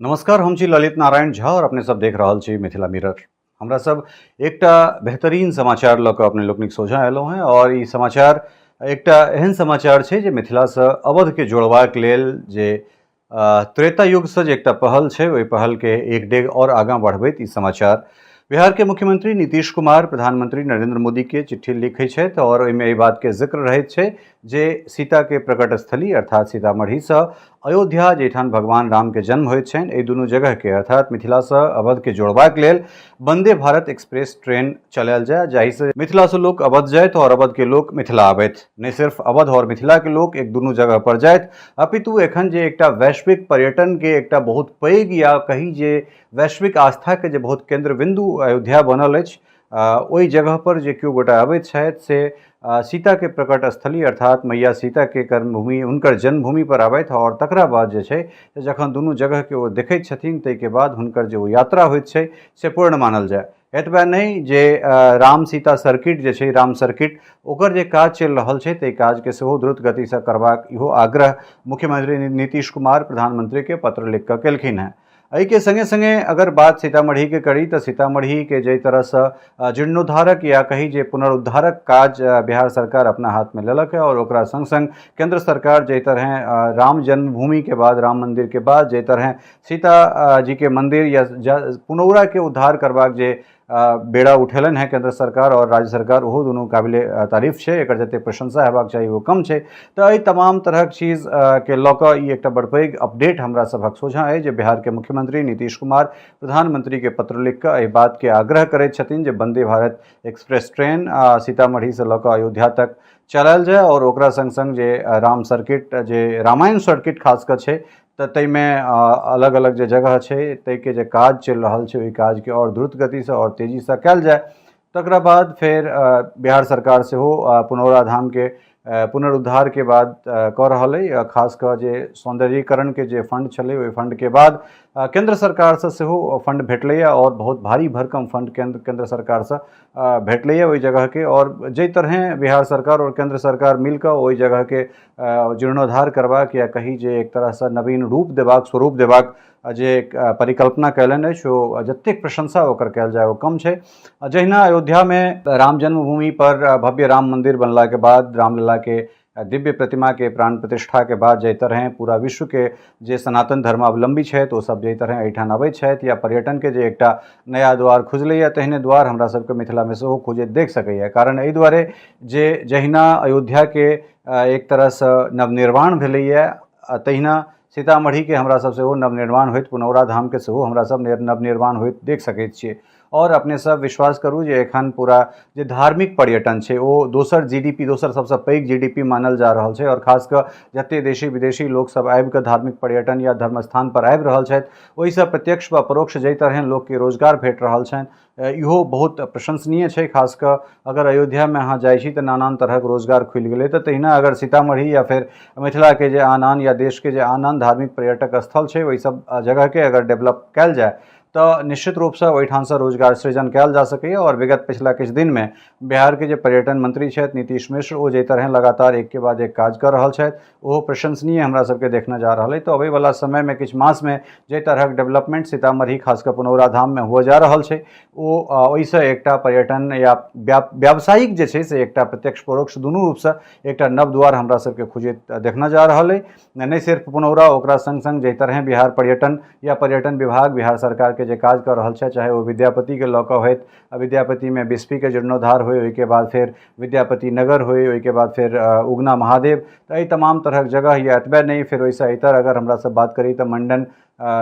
नमस्कार, हम छी ललित नारायण झा और अपने सब देख रहल छी मिथिला मिरर। हमरा सब एकटा बेहतरीन समाचार लऽ कऽ अपने लोकनिक सोझाँ अयलहुँ हेँ और ई समाचार एकटा एहन समाचार छै जे मिथिलासँ अवधके जोड़बाक लेल जे त्रेता युगसँ जे एकटा पहल छै, ओहि पहलके एक डेग और आगाँ बढ़बैत ई समाचार। बिहार के मुख्यमंत्री नीतीश कुमार प्रधानमंत्री नरेंद्र मोदी के चिट्ठी लिखै छथि और ओहिमे एहि बात के जिक्र रहैत छै जे सीता के प्रकट स्थली अर्थात सीतामढ़ीसँ अयोध्या, जाहिठाम भगवान राम के जन्म होइत छनि, एहि दुनू जगह के अर्थात मिथिलासँ अवध के जोड़बाक लेल वंदे भारत एक्सप्रेस ट्रेन चलायल जाय, जाहिसँ मिथिलासँ लोक अवध जाथि और अवध के लोक मिथिला आबथि। नहि सिर्फ अवध और मिथिला के लोक एक दुनू जगह पर जाथि, अपितु एखन जे एकटा वैश्विक पर्यटन के एकटा बहुत पैघ या कही जे वैश्विक आस्थाके जे बहुत केन्द्र बिन्दु अयोध्या बनल अछि, ओहि जगहपर जे केओ गोटा अबैत छथि से सीताके प्रकट स्थली अर्थात मैया सीताके कर्मभूमि, हुनकर जन्मभूमिपर आबथि आओर तकरा बाद जे छै जखन दुनू जगहके ओ देखैत छथिन ताहिके बाद हुनकर जे ओ यात्रा होइत छै से पूर्ण मानल जाय। एतबे नहि, जे राम सीता सर्किट जे छै, राम सर्किट, ओकर जे काज चलि रहल छै ताहि काजके सेहो द्रुत गतिसँ करबाक इहो आग्रह मुख्यमंत्री नीतीश कुमार प्रधानमंत्रीके पत्र लिख कऽ केलखिन हेँ। एहिके सङ्गे सङ्गे अगर बात सीतामढ़ीके करी तऽ सीतामढ़ीके जाहि तरहसँ जीर्णोद्धारक या कही जे पुनरुद्धारक काज बिहार सरकार अपना हाथमे लेलक है और ओकरा सङ्ग सङ्ग केन्द्र सरकार जाहि तरहे राम जन्मभूमिके बाद, राम मन्दिरके बाद जाहि तरहे सीता जीके मन्दिर या पुनौराके उद्धार करबाक जे बेड़ा उठेलनि हेँ केन्द्र सरकार आओर राज्य सरकार, ओहो दुनू काबिले तारीफ छै। एकर जतेक प्रशंसा हेबाक चाही ओ कम छै। तऽ एहि तमाम तरहक चीज के लऽ कऽ ई एकटा बड़ पैघ अपडेट हमरा सभक सोझाँ अइ जे बिहारके मुख्यमंत्री नीतीश कुमार प्रधानमंत्रीके पत्र लिख कऽ एहि बातके आग्रह करैत छथिन जे वंदे भारत एक्सप्रेस ट्रेन सीतामढ़ीसँ लऽ कऽ अयोध्या तक चलायल जाय आओर ओकरा सङ्ग सङ्ग जे राम सर्किट, जे रामायण सर्किट खास कऽ छै, तऽ ताहिमे अलग अलग जे जगह छै ताहिके जे काज चलि रहल छै ओहि काजके आओर द्रुत गतिसँ आओर तेजीसँ कयल जाय। तकरा बाद फेर बिहार सरकार सेहो पुनौरा धामके पुनरुद्धारके बाद कऽ रहल अइ। खास कऽ जे सौन्दर्यीकरणके जे फंड छलै ओहि फंडके बाद केन्द्र सरकारसँ सेहो फंड भेटलैए आओर बहुत भारी भरकम फंड केन्द्र सरकारसँ भेटलैए ओहि जगहके। आओर जाहि तरहेँ बिहार सरकार आओर केन्द्र सरकार मिलकऽ ओहि जगहके जीर्णोद्धार करबाक या कही जे एक तरहसँ नवीन रूप देबाक, स्वरूप देबाक जे परिकल्पना कयलनि अछि, ओ जतेक प्रशंसा ओकर कयल जाय ओ कम छै। जहिना अयोध्यामे राम जन्मभूमि पर भव्य राम मन्दिर बनलाके बाद रामललाके दिव्य प्रतिमाके प्राण प्रतिष्ठाके बाद जाहि तरहेँ पूरा विश्वके जे सनातन धर्मावलम्बी छथि ओ सब जाहि तरहेँ एहिठाम अबै छथि या पर्यटनके जे एकटा नया द्वार खुजलैए, तेहने द्वार हमरा सबके मिथिलामे सेहो खुजैत देख सकैए। कारण एहि दुआरे जे जहिना अयोध्याके एक तरहसँ नवनिर्माण भेलैए, तहिना सीतामढ़ीके हमरा सब सेहो नवनिर्माण होइत, पुनौरा धामके सेहो हमरा सब नवनिर्माण होइत देख सकै छियै। आओर अपने सब विश्वास करू जे एखन पूरा जे धार्मिक पर्यटन छै ओ दोसर जीडीपी, दोसर सबसँ पैघ जीडीपी मानल जा रहल छै। आओर खास कऽ जते देशी विदेशी लोकसब आबिकऽ धार्मिक पर्यटन या धर्मस्थान पर आबि रहल छथि, ओहिसँ प्रत्यक्ष वा परोक्ष जाहि तरहेँ लोकके रोजगार भेट रहल छनि, इहो बहुत प्रशंसनीय छै। खास कऽ अगर अयोध्यामे अहाँ जाइ छी तऽ नानान तरहक रोजगार खुलि गेलै, तऽ तहिना अगर सीतामढ़ी या फेर मिथिलाके जे आन आन या देशके जे आन आन धार्मिक पर्यटक स्थल छै ओहि सब जगहके अगर डेवलप कयल जाय तऽ निश्चित रूपसँ ओहिठामसँ रोजगार सृजन कयल जा सकैए। आओर विगत पछिला किछु दिनमे बिहारके जे पर्यटन मंत्री छथि नीतीश मिश्र, ओ जाहि तरहेँ लगातार एकके बाद एक काज कऽ रहल छथि ओहो प्रशंसनीय हमरा सबके देखना जा रहल अइ। तऽ अबैवला समयमे किछु मासमे जाहि तरहक डेवलपमेंट सीतामढ़ी खास कऽ पुनौरा धाममे हुअ जा रहल छै ओ ओहिसँ एकटा पर्यटन या व्यावसायिक जे छै से एकटा प्रत्यक्ष परोक्ष दुनू रूपसँ एकटा नव द्वार हमरा सबके खुजैत देखना जा रहल अइ। नहि सिर्फ पुनौरा, ओकरा सङ्ग सङ्ग जाहि तरहेँ बिहार पर्यटन या पर्यटन विभाग बिहार सरकारके जे काज कऽ रहल छै, चाहे ओ विद्यापतिके लऽ कऽ होइत, विद्यापतिमे बिस्फीके जीर्णोद्धार होइ, ओहिके बाद फेर विद्यापति नगर होइ, ओहिके बाद फेर उगना महादेव, तऽ एहि तमाम तरहक जगह या एतबे नहि, फेर ओहिसँ इतर अगर हमरा सब बात करी तऽ मण्डन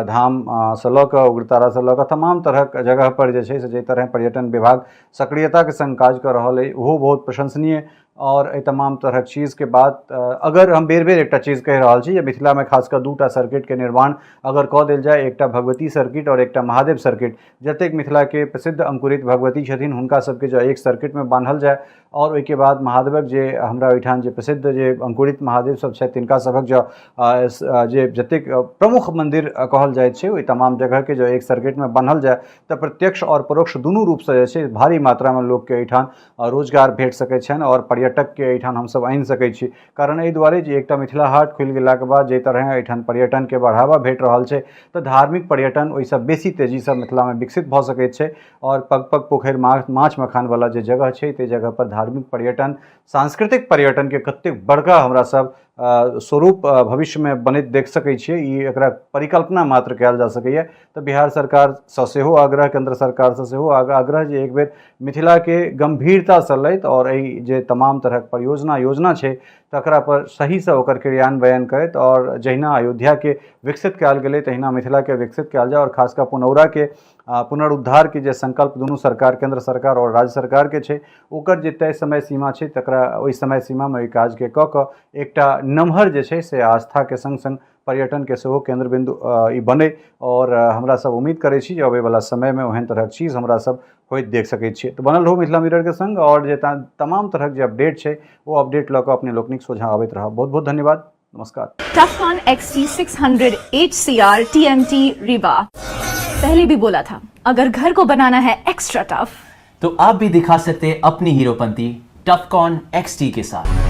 धामसँ लऽ कऽ उग्रतारासँ लऽ कऽ तमाम तरहक जगहपर जे छै से जाहि तरहेँ पर्यटन विभाग सक्रियताके सङ्ग काज कऽ रहल अइ ओहो बहुत प्रशंसनीय। आओर एहि तमाम तरहक चीजके बात अगर हम बेर बेर एकटा चीज कहि रहल छी जे मिथिलामे खास कऽ दूटा सर्किटके निर्माण अगर कऽ देल जाय, एकटा भगवती सर्किट आओर एकटा महादेव सर्किट, जतेक मिथिलाके प्रसिद्ध अंकुरित भगवती छथिन हुनका सबके जँ एक सर्किटमे बान्हल जाय आओर ओहिके बाद महादेवक जे हमरा ओहिठाम जे प्रसिद्ध जे अंकुरित महादेव सब छथि तिनका सभक जँ जे जतेक प्रमुख मन्दिर कहल जाइत छै, ओहि तमाम जगहके जँ एक सर्किटमे बान्हल जाय तऽ प्रत्यक्ष आओर परोक्ष दुनू रूपसँ जे छै भारी मात्रामे लोकके एहिठाम रोजगार भेट सकैत छनि आओर पर्यटकके एहिठाम हमसभ आनि सकैत छी। कारण एहि दुआरे जे एकटा मिथिला हाट खुलि गेलाके बाद जाहि तरहे एहिठाम पर्यटनके बढ़ावा भेट रहल छै, तऽ धार्मिक पर्यटन ओहिसँ बेसी तेजीसँ मिथिलामे विकसित भऽ सकैत छै। आओर पग पग पोखरि माछ मखानवला जे जगह छै, ताहि जगहपर धार्मिक पर्यटन, सांस्कृतिक पर्यटनके कतेक बड़का हमरा सब स्वरूप भविष्यमे बनैत देख सकै छियै, ई एकरा परिकल्पना मात्र कयल जा सकैए। तऽ बिहार सरकारसँ सेहो आग्रह, केन्द्र सरकारसँ सेहो आग्रह जे एक बेर मिथिलाके गम्भीरतासँ लैत आओर एहि जे तमाम तरहक परियोजना योजना छै तकरा पर सहीसँ ओकर क्रियान्वयन करैत, आओर जहिना अयोध्याके विकसित कयल गेलै तहिना मिथिलाके विकसित कयल जाय। आओर खास कऽ पुनौराके पुनरुद्धारके जे संकल्प दुनू सरकार, केन्द्र सरकार आओर राज्य सरकारके छै, ओकर जे तय समय सीमा छै तकरा ओहि समय सीमामे ओहि काजके कऽ कऽ एकटा नमहर जे छै से आस्थाके सङ्ग सङ्ग पर्यटनके सेहो केन्द्र बिन्दु ई बनै। आओर हमरा सब उम्मीद करै छी जे अबैवला समयमे ओहन तरहक चीज हमरा सब होइत देख सकै छियै। तऽ बनल रहू मिथिला मिररके सङ्ग, आओर जे तमाम तरहक जे अपडेट छै ओ अपडेट लऽ कऽ अपने लोकनिक सोझाँ अबैत रहब। बहुत बहुत धन्यवाद, नमस्कार। Tufcon XT600 HCR TMT Rewa। पहले भी बोला था, अगर घर को बनाना है एक्स्ट्रा टफ तो आप भी दिखा सकते हैं अपनी हीरोपंती टफकॉन XT के साथ।